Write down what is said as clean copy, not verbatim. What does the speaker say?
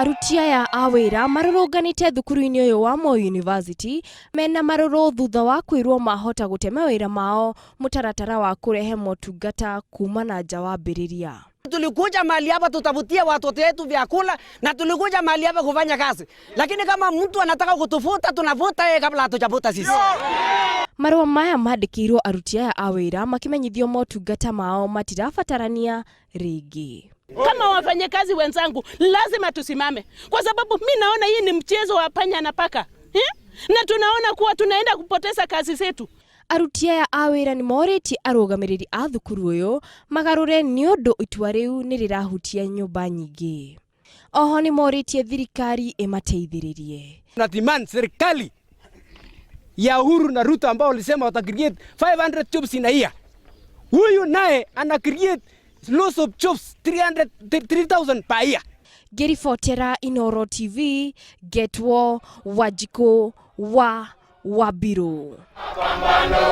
Aruti aya a wĩra marũrũnganĩte thukuru-inĩ ũyũ wa Moi University mena marũrũ thutha wa kwĩrwo mahota gũte mawĩra mao mũtaratara wa kũrehe motungata kuma na nja wambĩrĩria. Tulikuja mahali hapa tutafutie watoto wetu vyakula na tulikuja mahali hapa kufanya kazi, lakini kama mtu anataka kutufuta tunafuta yeye kabla hatujafuta sisi. Marũa maya mandĩkĩirwo aruti aya a wĩra makĩmenyithio motungata mao matirabatarania rĩngĩ. Kama wafanyakazi wenzangu, lazima tusimame, kwa sababu mi naona hii ni mchezo wa panya na paka, eh? Na tunaona kuwa tunaenda kupoteza kazi zetu. Aruti aya a wĩra nĩ morĩtie arũgamĩrĩri a thukuru ũyũ magarũre nĩ ũndũ itua rĩu nĩ rĩrahutia nyũmba nyingĩ. Oho nĩ morĩtie thirikari ĩmateithĩrĩrie. Na demand serikali ya Uhuru na Ruto ambao walisema wata create 500 jobs in a year. Huyu naye ana create loss of jobs 300 3000 per year. Ngĩribotera Inooro TV, Getwo Wanjikũ wa Wambirũ. Pambano.